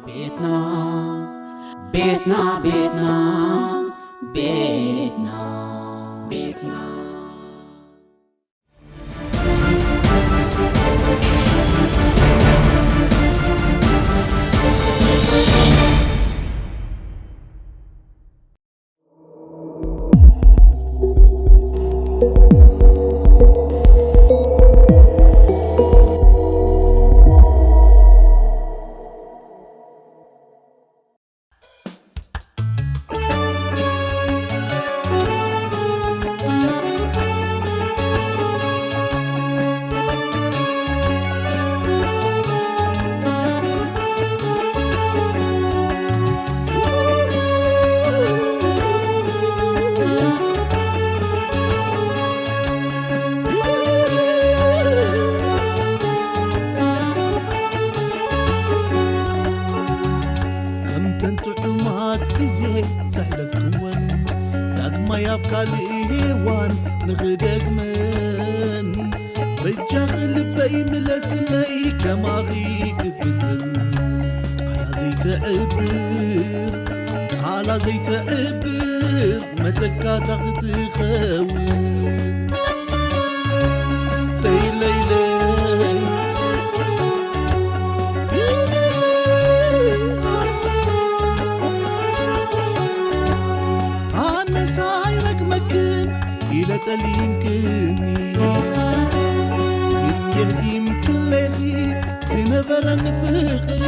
ቤትና ቤትና ቤትና ቤትና ቤትና ከምተን ጥዑማት ግዜ ዘሕለፍክወን ዳግማይ ኣብ ካልእ ሄዋን ንኽደግመን በጃኺ ልበይ ምለስለይ ከማኺ ክፍትን ቃላ ዘይተዕብር ቃላ ዘይተዕብር መተካእታ ክትኸውን ለይለይለይ ኣነሳ ኣይረግመክን ኢለ ጠሊምክኒ ግን የዲምክለኺ ዝነበረን ፍቕሪ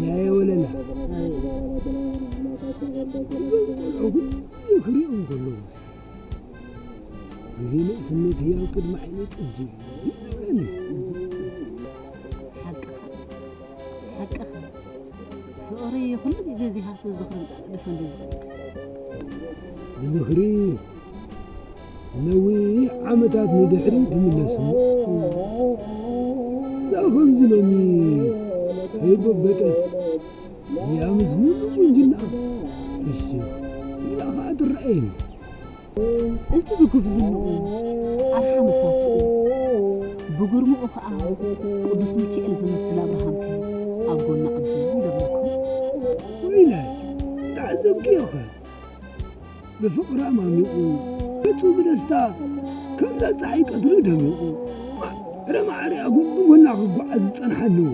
ያየ ወለላ እዞም ቆልዑ ኩሉ ክሪኦም ከለዉ ግዜ ንእስነት ህያው ቅድሚ ዓይነይ ቅጂ እዩ ዝብለኒ። ሓቅኻ ሓቅኻ ፍቕሪ ኩሉ ግዜ ዘይሃስስ ዝኽሪ ደፈንዲ ዝኽሪ ብዝኽሪ ነዊሕ ዓመታት ንድሕሪት ይምለስ እሞ እዛ ከምዚ ሎሚ ከይጎበጠት እያ ምስ ሙሉ ቁንጅና እሺ ኢላ ኸዓ ትረኣየኒ። እቲ ብጉብዝንኡ ኣርሓ መሳፍኡ ብግርምኡ ኸዓ ቅዱስ ሚካኤል ዝመስል ኣብርሃምከ ኣብ ጎና ቅጅም ደብረኩም። ወይላይ ተዓዘብክዮኸ ብፍቕራ ማሚቑ ገጹ ብደስታ ከምዛ ጸሓይ ቀትሪ ደሚቑ ማዕረ ማዕሪኣ ጎና ክጓዓዝ ዝጸንሓ ኣለዎ።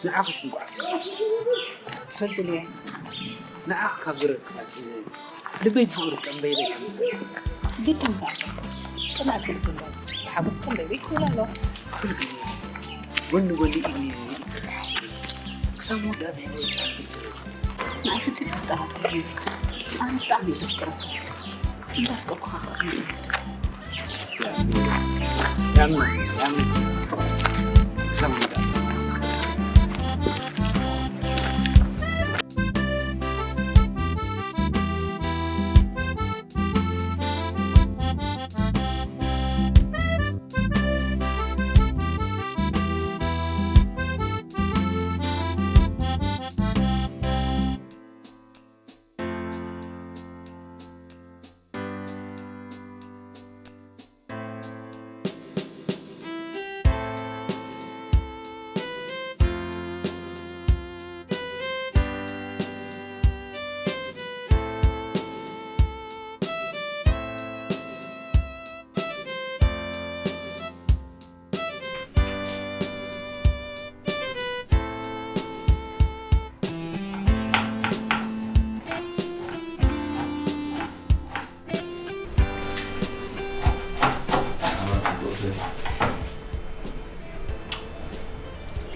ንዓኽስ እንቋዕ ትፈልጥኒ እየ። ንዓኽ ካብ ዝረክብ ኣትሒዘ ልበይ ብፍቕሪ ቀንበይበይ ከም ዝብል። ግድን ካብ ቅንኣት ይልግበር። ብሓጎስ ቀንበይበይ ክብል ኣለኹ። ኩሉ ግዜ ጎኒ ጎኒ ኢድኒ ኢድ ተተሓሒዘ ክሳብ መወዳእታ ህይወት ክትጽል። ንዓይ ፈጺምካ ክትጠራጠር የብልካ። ኣነ ብጣዕሚ እየ ዘፍቅረካ። እንዳፍቀርኩኻ ከኣ ክንድምስል። ያምን፣ ያምን። ክሳብ መወዳእታ።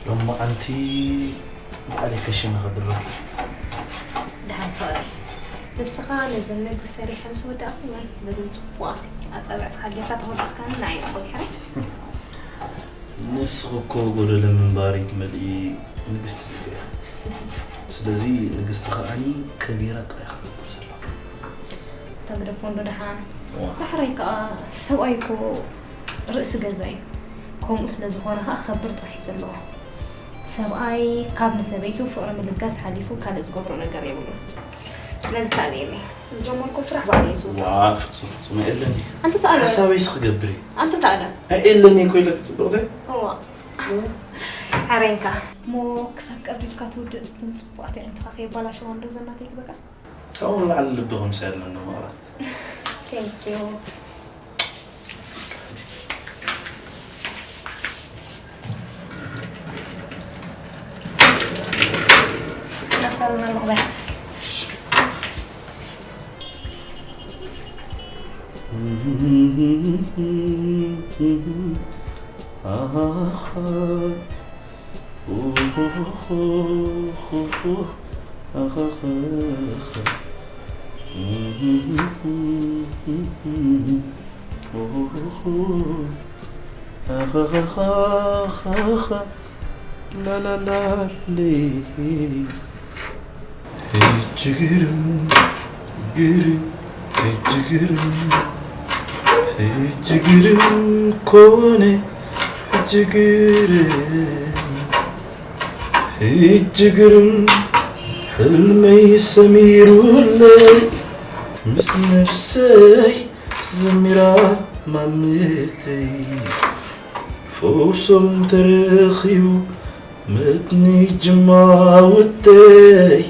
ሎማዓንቲ ባዕለይ ከሽነ ከድርበኪ። ደሓን ፍቕረይ፣ ንስኻ ነዘን ምግቢ ሰሪሐ ምስ ወዳእኩ እውን በዘን ጽቡቓት ኣጻብዕትኻ ጌርካ ተኾሲስካኒ ንዓይ እኮ ድሕረይ። ንስኺ እኮ ጎደሎ ምንባር ይትመልኢ ንግስቲ ቤት ኢኺ። ስለዚ ንግስቲ ከኣኒ ከቢራ ጥራይ ክትነብር ዘለዋ። ተግደፎ እንዶ ደሓን። እዋ። ዳሕራይ ከኣ ሰብኣይ እኮ ርእሲ ገዛ እዩ። ከምኡ ስለ ዝኾነ ከኣ ክኸብር ጥራሕ እዩ ዘለዎ። ሰብኣይ ካብ ንሰበይቱ ፍቕሪ ምልጋስ ሓሊፉ ካልእ ዝገብሮ ነገር የብሉን። ስለዚ ተኣልየለይ። ዝጀመርኩ ስራሕ ባዕለይ እየ ዝውድኦ። ዋ፣ ፍጹም፣ ፍጹም፣ ኣየለኒ። ኣንተ ተኣለ። ሓሳበይስ ክገብር እየ። ኣንተ ተኣለ። ኣየለኒ እኮ ኢለኪ ጽብቕተይ። እዋ። ሓረንካ። እሞ ክሳብ ቀርዲድካ ትውድእ፣ እዘን ጽቡቓት ኣዒንትኻ ከየባላሸዋ እንዶ ዘናተይ ግበቃ። ካብኡ ንላዕሊ ልቢ ከምሲ ኣለኒ ማለት። Thank you። ላላላሌ። ሕጂ ግርም፣ ግርም፣ ሕጂ ግርም፣ ሕጂ ግርም ኮነ፣ ሕጂ ግርም፣ ሕጂ ግርም፣ ሕልመይ ሰሚሩለይ፣ ምስ ነፍሰይ ዘሚራ ማምተይ። ፈውሶም ተረኺቡ መትኒ ጅማውተይ፣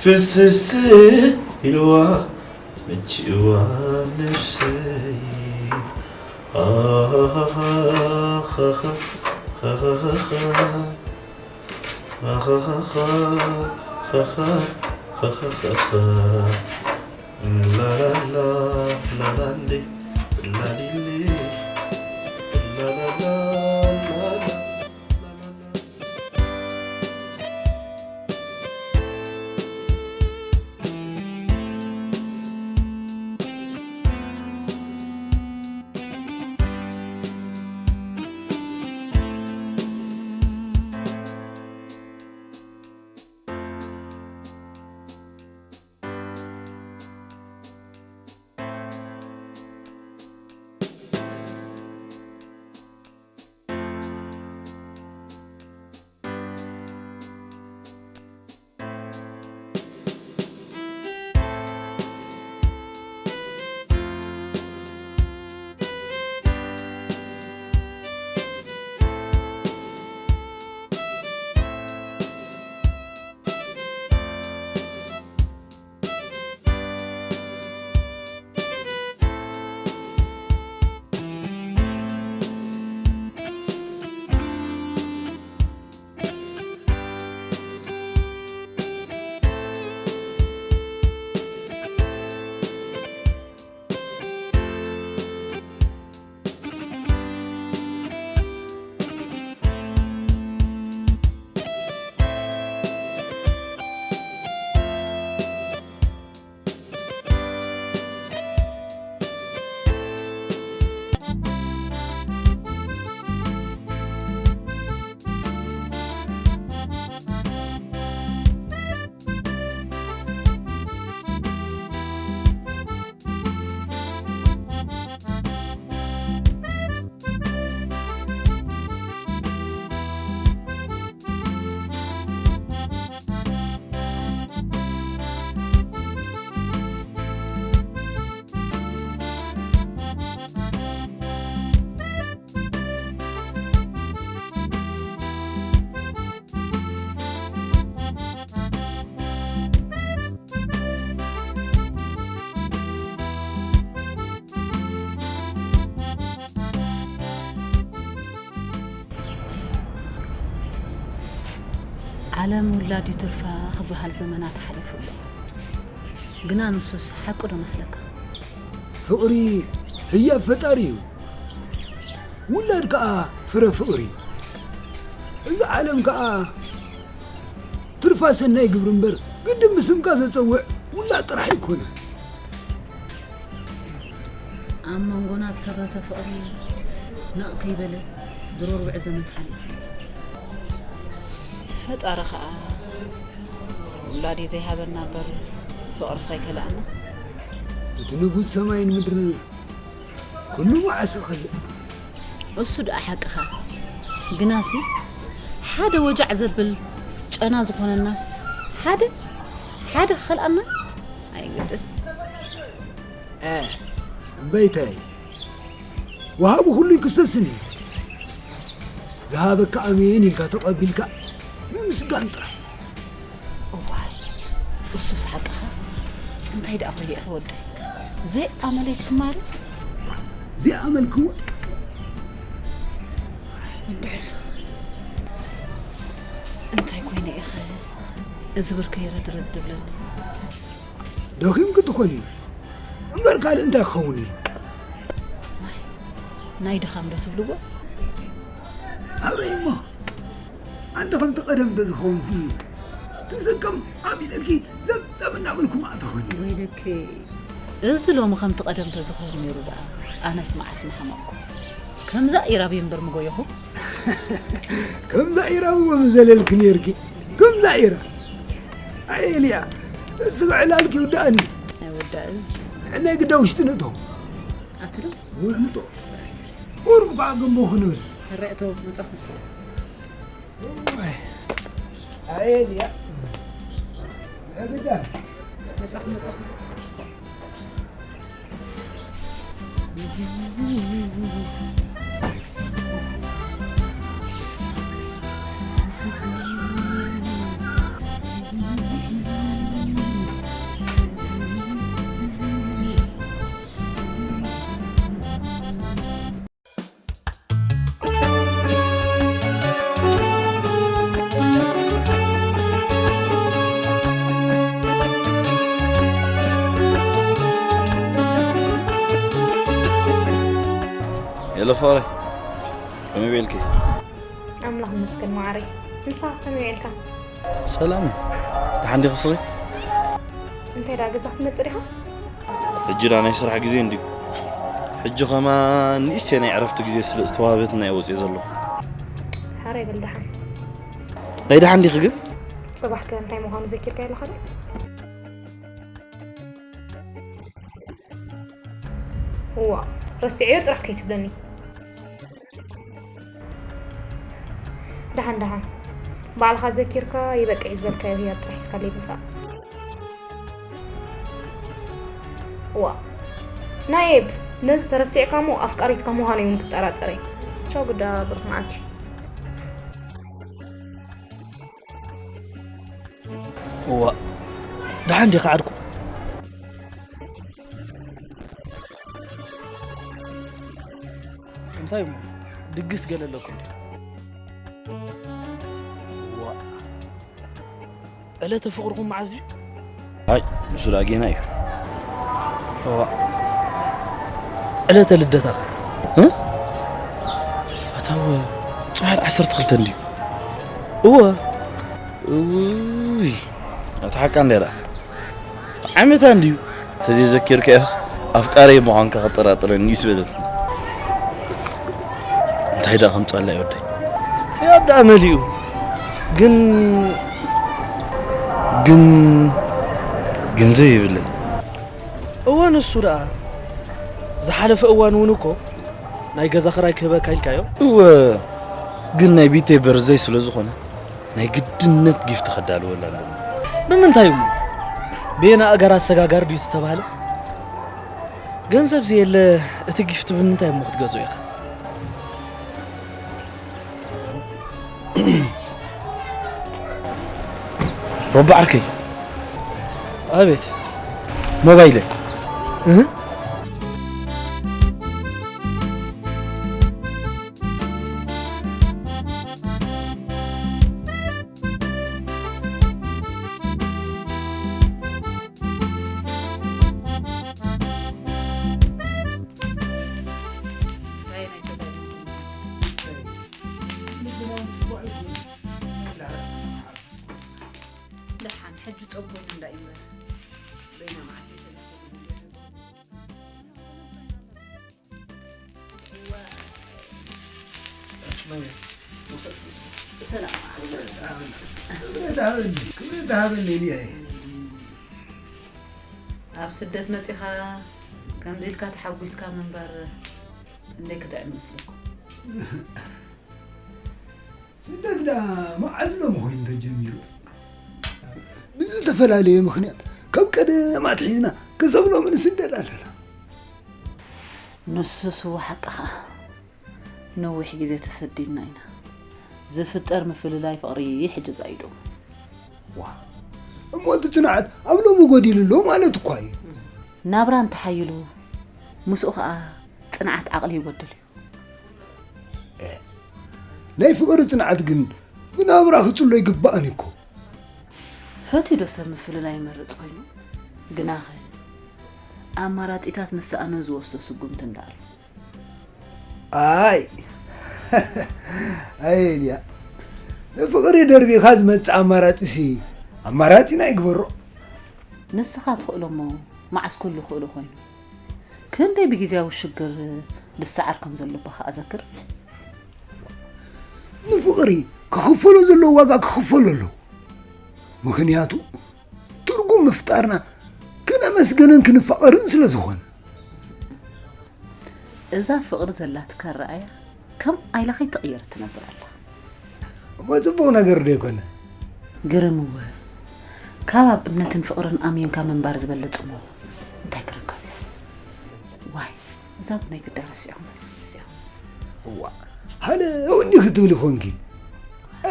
ፍስስ ኢልዋ መቺእዋ ነፍሰይ። ዓለም ውላድ ይትርፋ ክበሃል ዘመናት ሓሊፉ ኣሎ። ግና ንሱስ ሓቂ ዶ መስለካ? ፍቕሪ ህያብ ፈጣሪ እዩ። ውላድ ከኣ ፍረ ፍቕሪ እዩ። እዚ ዓለም ከኣ ትርፋ ሰናይ ግብሪ እምበር፣ ግድን ብስምካ ዘጸውዕ ውላድ ጥራሕ ኣይኮነ። ኣብ መንጎና ዝሰረተ ፍቕሪ ነቕ ከይበለ ድሮ ርብዒ ዘመን ሓሊፉ። ፈጣሪ ኸኣ ውላድ እዩ ዘይሃበና እምበር፣ ፍቕርስ ኣይከልኣና። እቲ ንጉስ ሰማይን ምድርን ኩሉ መዓስ ይኸልእ። እሱ ደኣ ሓቅኻ። ግናሲ ሓደ ወጃዕ ዘብል ጨና ዝኾነናስ ሓደ፣ ሓደ ክኸልኣና ኣይግድን። እ፣ እምበይተይ፣ ወሃቢ ኩሉ ይክሰስን እዩ። ዝሃበካ ኣሜን ኢልካ ተቐቢልካ ምምስጋን ጥራሕ። እዋይ፣ እሱስ ሓቅኻ። እንታይ ደኣ ኮይነ ኢኺ ወደይ? ዘይኣመለይ ክማሪ? ዘይኣመልክዎ? እንድሕር እንታይ ኮይነ ኢኺ እዚ ብርከይ ረድረድ ድብለኒ? ደኺምኪ ትኾኒ እምበር ካልእ እንታይ ክኸውን እዩ? ናይ ድኻም ዶ ትብልዎ? ኣብረይ እሞ፣ ኣንተ ከምቲ ቀደም እንተዝኸውን ሲ፣ ትስከም ኣቢለኪ ዘብዘብ እናበልኩ ማእተኹኒ። ወይለኪ፣ እዚ ሎሚ ከምቲ ቀደም እንተዝኸውን ነይሩ ደኣ፣ ኣነስ መዓስ ምሓመቕኩ። ከምዛ ኢራብ እየ እምበር ምጎየኹ። ከምዛ ኢራብ እወ ምዘለልኪ ነይርኪ። ከምዛ ኢራብ። ኣየ ኤልያ፣ እስኺ ዕላልኪ ይውዳእኒ። ኣይውዳእን። ናይ ግዳ ውሽጢ ንእቶ። ኣትሉ? ውርምጦ። ቁሩብ ከዓ ገንቦ ክንብል። ሕራይ እቶ መጻኹ። እዋይ። ኣየ ኤልያ። ናይ ግዳ። መጻኹ፣ መጻኹ። ሄሎ ፍቕረይ፣ ከመይ ውዒልኪ? ኣምላኽ ይመስገን መዓረይ። ንስኻ ከመይ ውዒልካ? ሰላም እየ። ደሓን ዲኺ እስኺ? እንታይ ደኣ ገዛ ክትመጽእ ዲኻ? ሕጂ ደኣ ናይ ስራሕ ግዜ እንድዩ። ሕጂ ከማን ንእሽተይ ናይ ዕረፍቲ ግዜ ስለ ዝተዋህበትና እየ ወጺኤ ዘለኹ። ሕራይ በል ደሓን። ናይ ደሓን ዲኺ ግን? ጽባሕ ከ እንታይ ምዃኑ ዘኪርካዮ ኣለኻ ዶ? እዋ፣ ረሲዐዮ ጥራሕ ከይትብለኒ። ደሓን ደሓን። ባዕልኻ ዘኪርካ ይበቅዕ ዝበልካዮ ህያብ ጥራሕ ሒዝካለይ ምጻእ። እዋ። ናኤብ፣ ነዚ ተረሲዕካ እሞ ኣፍቃሪትካ ምዃነይ እውን ክጠራጠር እየ። ቻው ግዳ ብሩኽ መዓልቲ። እዋ፣ ደሓን ዲኻ ዓርኩ? እንታይ እሞ፣ ድግስ ገለ ኣለኩም ድዩ? እዋ፣ ዕለተ ፍቕርኹም መዓዝ ድዩ? ኣይ፣ ንሱ ደኣ ጌና እዩ። እዋ፣ ዕለተ ልደታኸ? እ? ኣታ እወ፣ ጽባሕ ዓሰርተ ክልተ እንድዩ። እወ። እውይ፣ ኣታ ሓቃ እንድያ ደኣ። ዓመታ እንድዩ። ተዘይዘኪርካዮስ ኣፍቃረይ ምዃንካ ከጠራጥረኒ እዩ ዝበለትኒ። እንታይ ደኣ ከምጻላ እየ ወደይ? ህያብ ደኣ መሊኡ። ግን፣ ግን፣ ገንዘብ የብለይ። እወ፣ ንሱ ደኣ ዝሓለፈ እዋን እውን እኮ ናይ ገዛ ክራይ ክህበካ ኢልካዮ? እወ፣ ግን ናይ ቢተይ በርዘይ ስለ ዝኾነ ናይ ግድነት ጊፍቲ ከዳልወላ ኣለኒ። ብምንታይ እሞ? ቤና ኣገር ኣሰጋጋሪ ድዩ ዝተባህለ? ገንዘብ ዘየለ እቲ ጊፍቲ ብምንታይ እሞ ክትገዝኦ ኢኻ? ሮባ ዓርከይ። ኣቤት። ሞባይለይ። እህ? ጸጉም እንዳይ እምበር በይና መዓስ ይፈልጥ። ሰላም። ክብረት ሃበኒ፣ ክብረት ሃበኒ ሊያይ። ኣብ ስደት መጺኻ ከምዚ ኢልካ ተሓጒስካ ምንባር እንዴ ክጥዕም መስለኩም። ስደት ዳ መዓዝ ሎም ኮይኑ ተጀሚሩ? ብዝተፈላለየ ምኽንያት ካብ ቀደም ኣትሒዝና ክሳብ ሎሚ ንስደድ ኣለና። ንሱስ እወ ሓቅኻ። ነዊሕ ግዜ ተሰዲድና ኢና። ዝፍጠር ምፍልላይ ፍቕሪ ሕጂ ዛይዱ። ዋ እሞ እቲ ጽንዓት ኣብ ሎሚ ጎዲሉ ኣሎ ማለት እኳ እዩ። ናብራ እንተሓይሉ ምስኡ ኸኣ ጽንዓት ዓቕሊ ይጎድል እዩ። ናይ ፍቕሪ ጽንዓት ግን ብናብራ ክጽሎ ይግባእን እኮ። ፈትዩ ዶ ሰብ ምፍልላይ ይመርጽ ኮይኑ? ግናኸ ኣማራጺታት ምስ ሰኣነ ዝወስዶ ስጉምቲ እንዳኣሎ። ኣይ ኣይ ኤልያ ንፍቕሪ ደርቢኻ ዝመጽእ ኣማራጺሲ ኣማራጺና ይግበሮ። ንስኻ ትኽእሎ እሞ መዓስ ኩሉ ክእሎ ኮይኑ። ክንደይ ብግዝያዊ ሽግር ልሰዓር ከም ዘሎ እባ ከኣ ዘክር። ንፍቕሪ ክኽፈሎ ዘለዎ ዋጋ ክኽፈሎ ኣለዎ። ምኽንያቱ ትርጉም ምፍጣርና ክነመስግንን ክንፋቐርን ስለ ዝኾነ። እዛ ፍቕሪ ዘላትካ ኣረኣእያ ከም ኣይላ ከይትቕየር ትነብር ኣላ። እሞ ጽቡቕ ነገር ዶ ኣይኮነ? ግርም እወ። ካብ ኣብ እምነትን ፍቕርን ኣሚንካ ምንባር ዝበልጽ እሞ እንታይ ክርከብ እዩ? ዋይ እዛ ቡነይ ግዳ ረሲዖም ረሲዖም። እዋ ሃለ እውን ክትብሊ ኮንኪ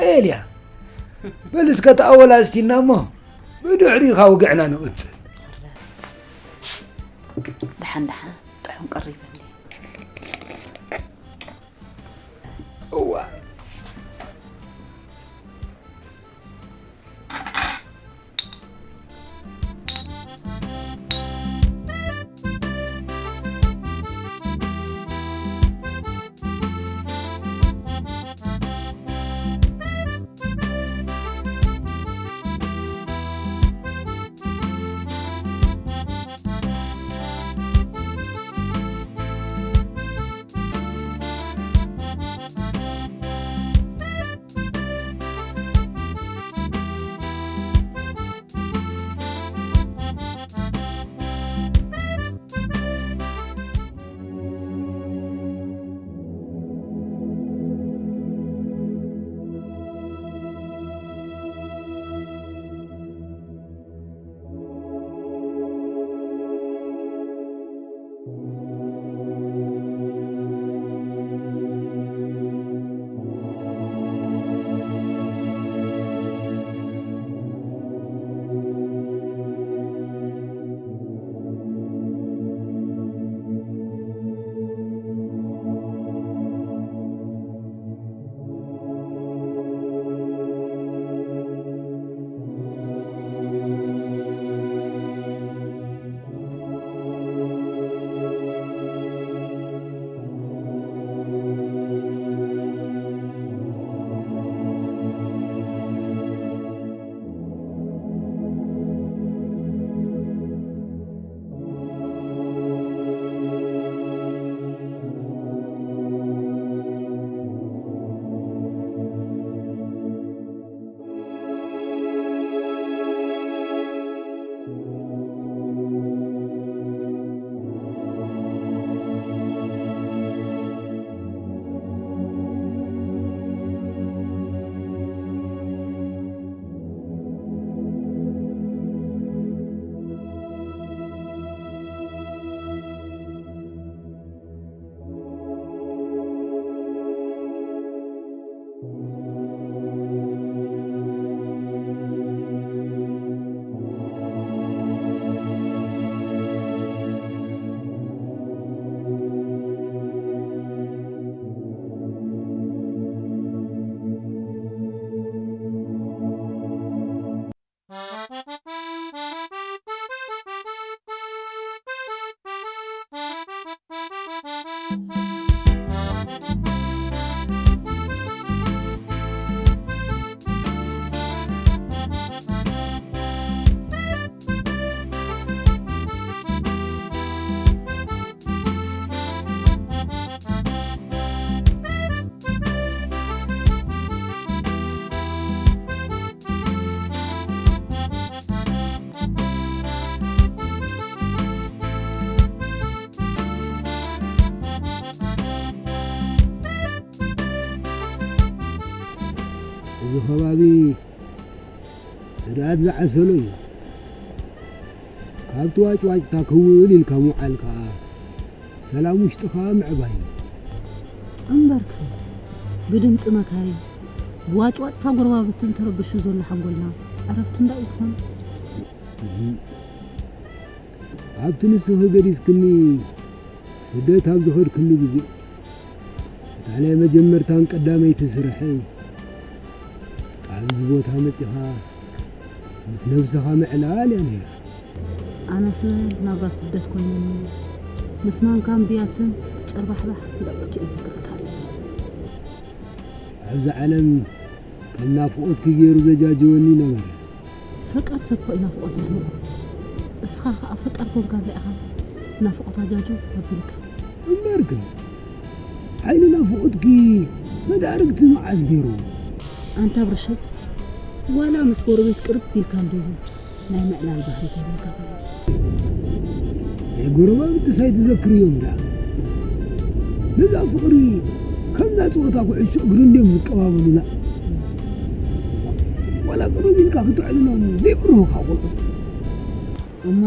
ኤልያ በል እስከ ተኣወላ እስቲና እሞ ብድሕሪኻ ውግዕና ንቕጽል ደሓን ደሓን ጥዑም ቀሪበኒ እዋ እዚ ከባቢ ህድኣት ዝዓሰሎ እዩ። ካብቲ ዋጭዋጭታ ክውል ኢልካ ምውዓል ከኣ ሰላም ውሽጥኻ ምዕባይ እዩ። እምበርክ ብድምፂ መካይን ብዋጭዋጭታ ጎረባብትን ተረብሹ ዘሎ ሓንጎልና ዕረፍቲ እንዳዩ ዝኾነ። እህ። ኣብቲ ንስኺ ገዲፍክኒ ስደት ኣብ ዝኸድክሉ ግዜ፣ እታ ናይ መጀመርታን ቀዳመይቲ ስርሐይ፣ ኣብዚ ቦታ መጺኻ ምስ ነብስኻ ምዕላል እያ ነይራ። ኣነስ ናብራ ስደት ኮይኑኒ፣ ምስ ማንካን ብያትን ጨርባሕባሕ እንዳበልኩ እየ ዝዝክረካ ኣለኹ። ኣብዚ ዓለም ከም ናፍቖትኪ ገይሩ ዘጃጀወኒ ነበረ። ፈቃር ሰብ እኮ እዩ ናፍቖት ዘሕምቖ። እስኻ ኸኣ ፈቃር ኮንካ እንታይ ኢኻ ናፍቖት ኣጃጁ ኣቢልካ? እምበርከ፣ ሓይሊ ናፍቖትኪ መዳርግቲ መዓስ ገይሩ? ኣንታ ብርሸት፣ ዋላ ምስ ጎረቤት ቅርብ ኢልካ እንዲዩ ናይ ምዕላል ባህሪ ዘለካ ኾይኑ። ናይ ጎረባብትስ ኣይትዘክርዮም ደኣ። ነዛ ፍቕሪ ከምዛ ጸወታ ኩዕሾ እግሪ እንድዮም ዝቀባበሉላ። ዋላ ቅርብ ኢልካ ክትዕልሎም ዘይብርሁኻ ቆልዑ። እሞ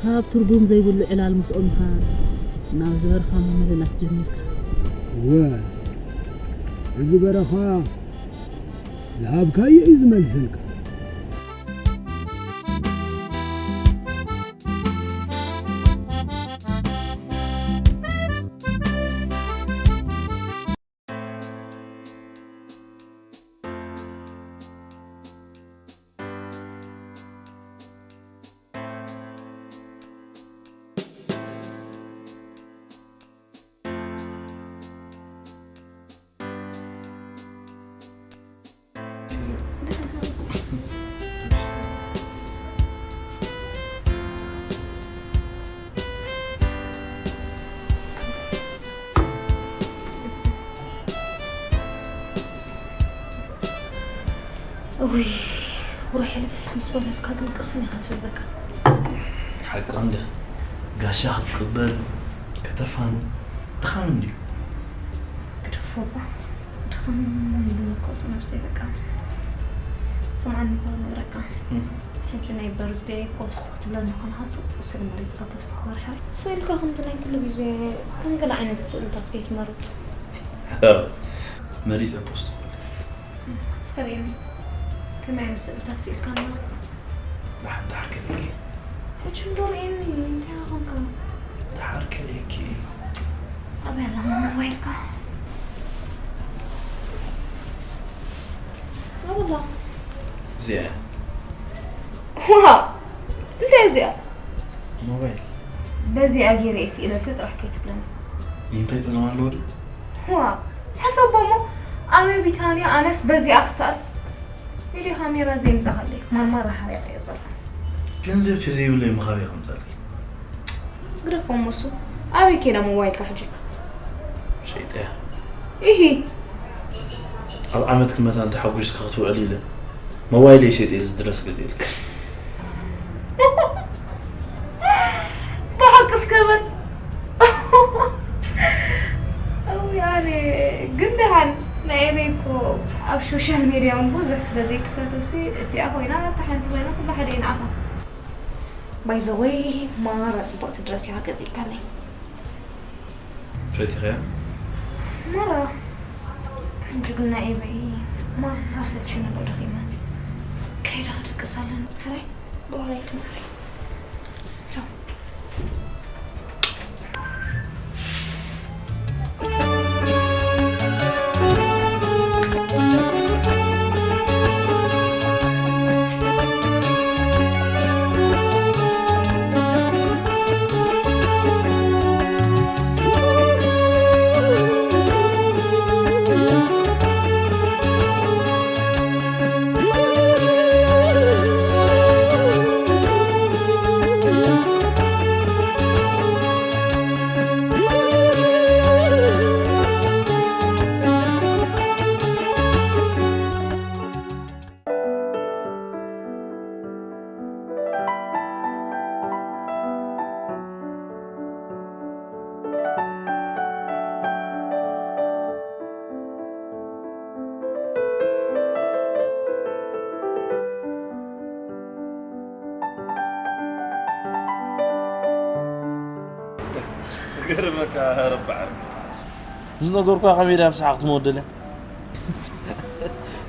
ካብ ትርጉም ዘይብሉ ዕላል ምስኦም ኢኻ ናብዚ በረኻ ምምልላስ ጀሚርካ? እወ፣ እዚ በረኻ ዝሃብካዮ እዩ ዝመልሰልካ። እውይ፣ ውርሒ ሕልፍ ምስ በለልካ ግን ቅስን ኢኻ ትብል በቃ። ሓቃ እንደ ጋሻ ክትቅበል ከተፋኑ ድኻም እንድዩ። ግደፎ እባ፣ ድኻም ኢሉኒ እኮ እዚ ነብሰይ በቃ። ስምዓኒ እኮ ነግረካ። እም። ሕጂ ናይ በርዝደይ ፖስት ክትብለኒ ከለኻ ጽቡቕ ስእሊ መሪጽካ ፖስት ክበርሕሪ። እሱ ኢልካ ከምቲ ናይ ኩሉ ግዜ ከም ገለ ዓይነት ስእልታት ከይትመርጽ። መሪጸ ፖስት ክብል። እስከ ርእየኒ። ከመይ ዓይነት ስእልታት ስኢልካ ኣለኻ? ደሓን፣ ደሓር ከርእየኪ። ሕጂ እንዶ ርእየኒ፣ እንታይ ኾንካ? ደሓር ከርእየኪ። ኣበይ ኣላ ሞባይልካ? ኣበላ። እዚኣ እያ። ዋው! እንታይ እዚኣ? ሞባይል። በዚኣ ገይረ እየ ስኢለኪ ጥራሕ ከይትብለኒ። እንታይ ጸገም ኣለዎ ድዩ? ዋው! ሕሰቦ እሞ፣ ኣበይ ቢታንያ ኣነስ በዚኣ ክሰኣል? ቪድዮ ካሜራ ዘይምጻኻለይ፣ ማርማራ ሓሪቐዮ ዘሎ። ገንዘብ ተዘይብለይ መኻበይ ከምጻልኪ? ግደፎ እሞ እሱ። ኣበይ ከይዳ ሞባይልካ ሕጂ? ሸይጠያ። ኢሂ። ኣብ ዓመት ክመታ እንተ ሓጒስካ ክትውዕል ኢለ፣ ሞባይለይ ሸይጠ እዚ ድረስ ገዚእልኪ። ብሓቂ እስከ በል። እውይ ኣነ ግን ደሓን ናይ ኤበይ እኮ ኣብ ሶሻል ሜድያ እውን ብዙሕ ስለ ዘይትሳተፍሲ እቲኣ ኮይና እታ ሓንቲ ኮይና ኩሉ ሓደ እዩ ንዓኻ። ባይ ዘ ወይ ማራ ጽብቕቲ ድረስ ኢኻ ገዚእካለይ። ፈቲኸያ? ማራ ሕጂ ግን ናይ ኤበይ ማራ ሰልችኒ እኮ ደኺመ። ከይደ ክድቅስ ኣለኒ። ሕራይ ብሩኽ ለይቲ ማሪ። ቻው። ገርመካ ረባዕ ዝነገርኳ ከመይ ድያ ብሰሓቕ ትመወደለ?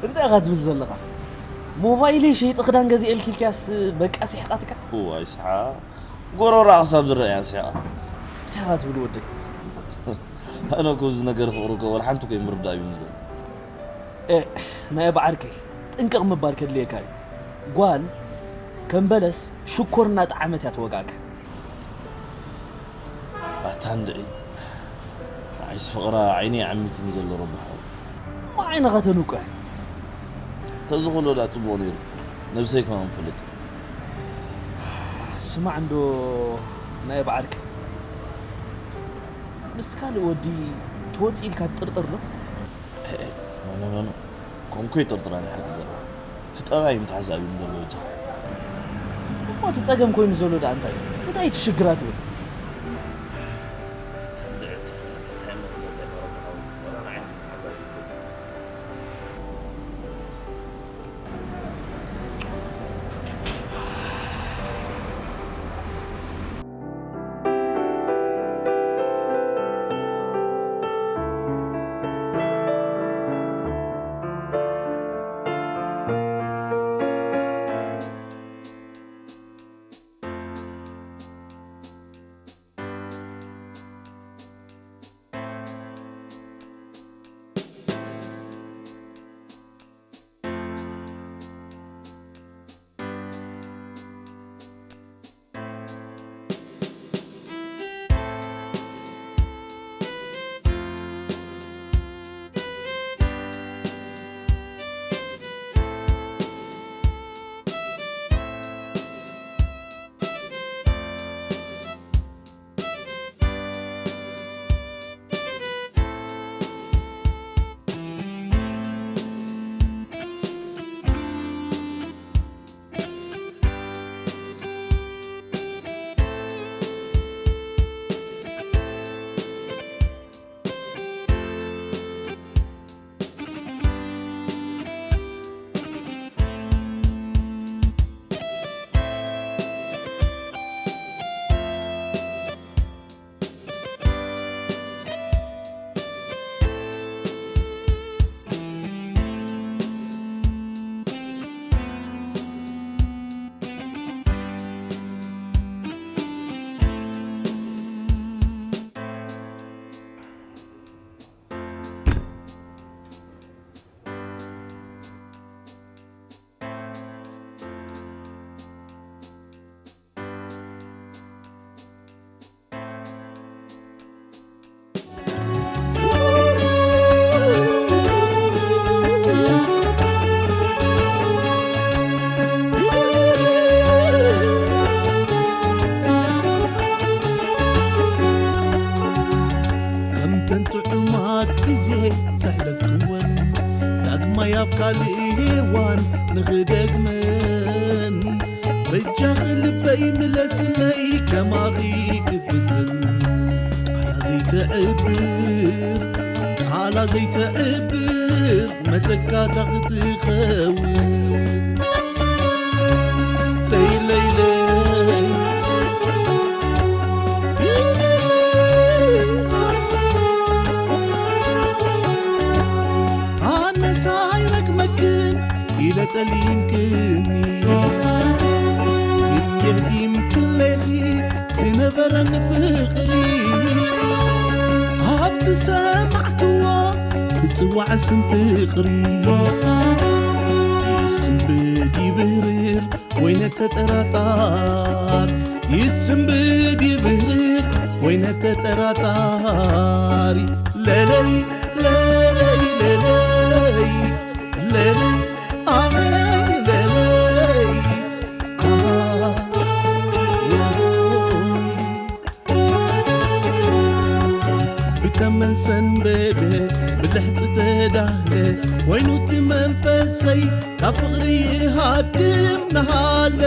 እንታይ ኢኻ ትብል ዘለኻ? ሞባይለይ ሸይጢ ክዳን ገዚኤልኪ ኢልካስ በቃ ስሒቓትካ? እዋይ ስሓቕ። ጎረራ ክሳብ ዝረኣያ ስሒቓ። እንታይ ኢኻ ትብል ወደይ? ኣነ እኮ እዚ ነገር ፍቕሪ እኮ ወላ ሓንቲ እኮ ምርዳእ እዩ ዘሎ። ኤ፣ ናይ በዓርከይ ጥንቅቕ ምባል ከድልየካ እዩ። ጓል ከም በለስ ሽኮር እናጠዓመት እያ ትወግኣካ። ኣታ እንድዒ። ንዓይስ ፍቕራ ዓይነይ ዓሚትኒ ዘሎ ረቢ ሓው። እሞ ዓይንኻ ተንውቅዕ። ተዝኽእሎ ደኣ ጽቡቕ ነይሩ። ነብሰይ ከማን ፈልጥ። ስማዕ እንዶ ናይ በዓርከይ። ምስ ካልእ ወዲ ትወጽእ ኢልካ ትጥርጥር ዶ? ኤ፣ ኤ፣ ኖ፣ ኖ፣ ኖ፣ ኖ። ኮንኮ ይጥርጥር ኣነ ሓቂ ገርባ። እቲ ጠባይ ምትሓዝ ኣብዩ ዘሎ በጃኻ። እሞ እቲ ጸገም ኮይኑ ዘሎ ደኣ እንታይ እዩ? እንታይ እዩ እቲ ሽግራ ትብል? ከምተን ጥዑማት ግዜ ዘሕለፍክወን ዳግማይ ኣብ ካልእ ሄዋን ንኽደግመን በጃኺ ልበይ ምለስለይ ከማኺ ክፍትን ቃላ ዘይተዕብር ቃላ ዘይተዕብር መተካታ ክትኸውን ለይ ለይ ለይ ኣነሳ ኣይረግመክን ኢለ ጠሊምክኒ ግን የህዲም ክለኺ ዝነበረን ፍቕሪ ኣብ ዝሰማዕክዎ ክጽዋዕ ስም ፍቕሪ ይስንብድ ይብህርር ወይነ ተጠራጣር ይስንብድ ይብህርር ወይነ ተጠራጣሪ ለለይ ለለይ ለለይ ለለይ ኣይ ለለይ ብተመን ሰንበደ ብልሕፂ ተዳህለ ኮይኑ እቲ መንፈሰይ ካብ ፍቕሪ ሃድም ንሃለ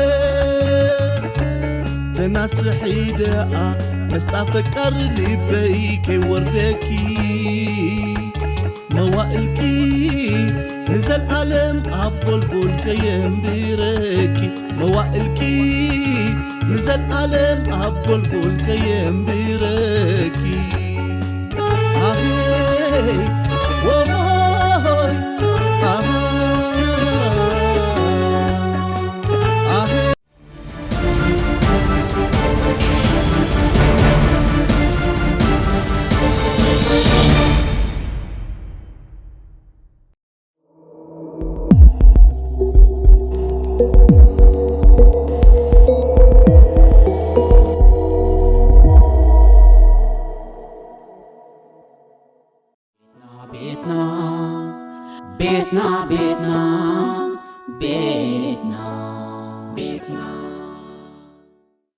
ተናስሒ ደኣ መስጣ ፈቃር ልበይ ከይወርደኪ መዋእልኪ ንዘልኣለም ኣብ ጎልጎል ከየንብረኪ መዋእልኪ ንዘልኣለም ኣብ ጎልጎል ከየንብረኪ። ኣሄይ፣ ወሆይ፣ ኣሃ፣ ኣሄይ። ቤትና፣ ቤትና፣ ቤትና፣ ቤትና፣ ቤትና።